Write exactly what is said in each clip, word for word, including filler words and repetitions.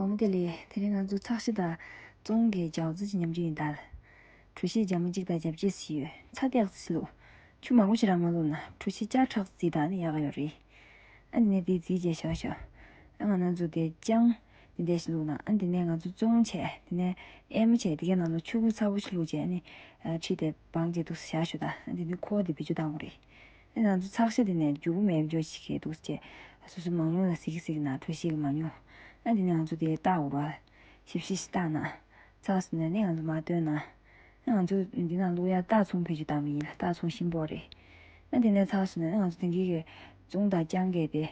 ཨོ་དེ་ལས་དེ་རིང་ང་ཚོ་ཚགས་ཤ་དང་བཙོང་གི་ཇའོ་ཛི་ཅིག་མཉམ་སྤྱོད་ཡིན་ད། གྲོ་ཞིབ་རྒྱ་མ་གཅིག་དང་རྒྱབ་ཅེས་ཟིག་ཡོད། ཚྭ་ཏོག་ཙམ་བླུགས། ཆུ་མང་པོ་ཞིག་རང་མ་བླུགས་ན་གྲོ་ཞིབ་ལྕགས་ཁྲག་ཙིག་དང་ནི་ཡག་ཡོད་རེད། ཨ་ནི་ནས་དེ་རྫིས་བྱས་བཞག་ཤོག་ཨ་ང་ཚོ་དེ་ལྕང་དེ་འདྲ་ཞིག་བླུགས་ན། ཨ་དེ་ནས་ང་ཚོ་བཙོང་བྱས་དེ་ནས་ཨེ་མ་བྱས་དེ་གའི་ནང་ལ་ཆུ་ཁུ་ཚ་པོ་ཞིག་བླུགས་བྱས་ནི་ཁྲིད་དེ་སྦང་བྱས་འདུག་བཞག་ཤོག་ད་ཨ་དེ་ནི་ཁོ་དེ་བེད་སྤྱོད་བཏང་དགོས་རེད། ཨ་ང་ཚོ་ཚགས་ཤ་དེ་ནས་རྒྱུ་བོ་མེད་འཇོག་ཞིག་གི་འདུག་ཅེས། སོ་སོའི་མང་ཉུང་ལ་གཟིགས་གཟིགས་ན་གྲོ་ཞིབ་ཀྱི་མང་ཉུང་། ཨ་དེ་ནས་ང་ཚོ་དེ་བཏགས་འོ་བ། ཞིབ་ཞིབ་ཞིག་བཏགས་ན། ཚགས་སུ་ནས་ནི་ང་ཚོ་མ་བཏོན་ན། ཨ་ང་ཚོ་འདི་ནང་བླུག་ཡ་སྟག་ཚོང་བེད་སྤྱོད་བཏང་མི་ཡིན་ལ་སྟག་ཚོང་ཞིམ་པོ་རེད། ཨ་དེ་ནས་ཚགས་སུ་ནས་ང་ཚོ་དེང་གི་གི་བཙོང་དང་རྐྱང་གི་དེ།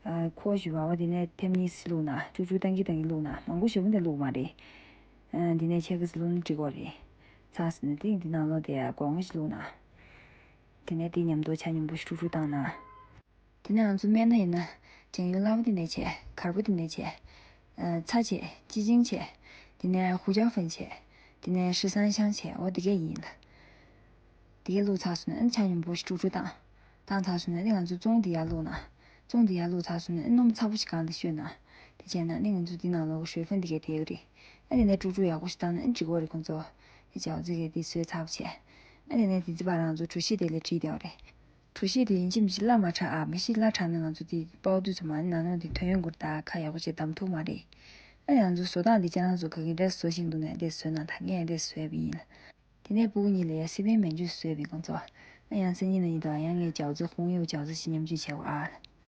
ཨ་ཁོ་ཞུ་བ་བ་དེ་ནས་ཐེམ་གཉིས་སུ་བླུགས་ན་ཆུ་ཆུ་ཏང་གི་ཏང་གི་བླུགས་ན་མང་པོ་ཞེ་པོ་འདི་བླུགས་མ་རེད། ཨ་དེ་ནས་ཆེ་གི་སུ་བླུགས་ན་འགྲིག་གོ་རེད། ཚགས་སུ་ནས་དེ་འདི་ནང་ལོ་དེ་སྒོང་ཞིག་བླུགས་ན། དེ་ནས་དེ་མཉམ་དུ་ཆ་མཉམ་པོ་ཞིག་ཀྲུག་ཀྲུག་བཏང་ན། དེ་ནས་ང་ཚོ་སྨན་སྣ་ཡིན་ན་བྲན་གཡོག་སླ་པོ་དེ་འདྲ་བྱས། གར་པོ་དེ་འདྲ་བྱས། ཨ་ཚྭ་བྱས། ཅི་ཅིང་བྱས། དེ་ནས་ཧུ་ཅག་ཧྥན་བྱས། དེ་ནས་ཧྲི་སན་ཤང་བྱས། འོ་དེ་གས་ཡིན་ལ། དེ་གས་བླུགས་ཚར་སོང་ན་ཨ་ཆ་མཉམ་པོ་ཞིག་ཀྲུག་ཀྲུག་བཏང་། བཏང་ཚར་སོང་ན་ནི་ང་ཚོ་བཙོང་དེ་ཡར་བླུགས་ན། བཙོང་དེ་ཡར་བླུགས་ཚར་སོང་ན་ཨ་སྣུམ་ཚ་པོ་ཞིག་གང་དེ་བཤོས་ན། དེ་བྱས་ན་ནི་ང་ཚོ་དེ་ནང་ལོགས་ཧྲོས་ཧྥན་དེ་གས་དེ་ཡོད་རེད། ཨ་དེ་ནས་ཀྲུག་ཀྲུག་ཡག་པོ་ཞིག་བཏང་ན་ཨ་འགྲིག་གོ་རེད་ཁོང་ཚོ། ཨ་ཅའོ་ཙི་གས་དེ་བཟོས་ཚར་བ་བྱས། ཨ་དེ་ནས་དེ་ཚེ་བར་ང་ཚོ་གྲོ་ཞིབ་དེ་ལས་བྲིས་བསྡད་པ་རེད། གྲོ་ཞིབ་དེ་ཡིན་གཅིག་མིན་གཅིག་སླ་མ་དྲགས་ཨ། མི་ཤི་སླ་དྲགས་ན་ང་ཚོ་དེ་པའོ་དུས་ཚོད་མ་ནི་ནང་ནང་དེ་ཐོན་ཡོང་དགོས་རེད་ད་ཁ་ཡག་པོ་བྱས་བསྡམ་ཐུབ་མ་རེད། ཨ་ཡང་ཚོ་བཟོ་སྟངས་དེ་ཁྱེད་རང་ཚོ་ག་གི་འདྲ་བཟོ་ཤེས་འདུག་ན་དེ་བཟོས་ན་ད་ངས་དེ་བཟོས་པ་ཡིན། དེ་ནས་སྤུ་གུ་གཉིས་ལ་ཡ་སི་པན་མན་ཇུ་བཟོས་པའི་ཁོང་ཚོ། ཨ་ཡང་སེམས་ཉིད་ན་ཡིན་དང་ཡང་ངས་ཅའོ་ཙི་ཧོང་ཡོ་ཅའོ་ཙི་ཞིག་མཉམ་སྤྱོད་བྱས་པ་ཨ།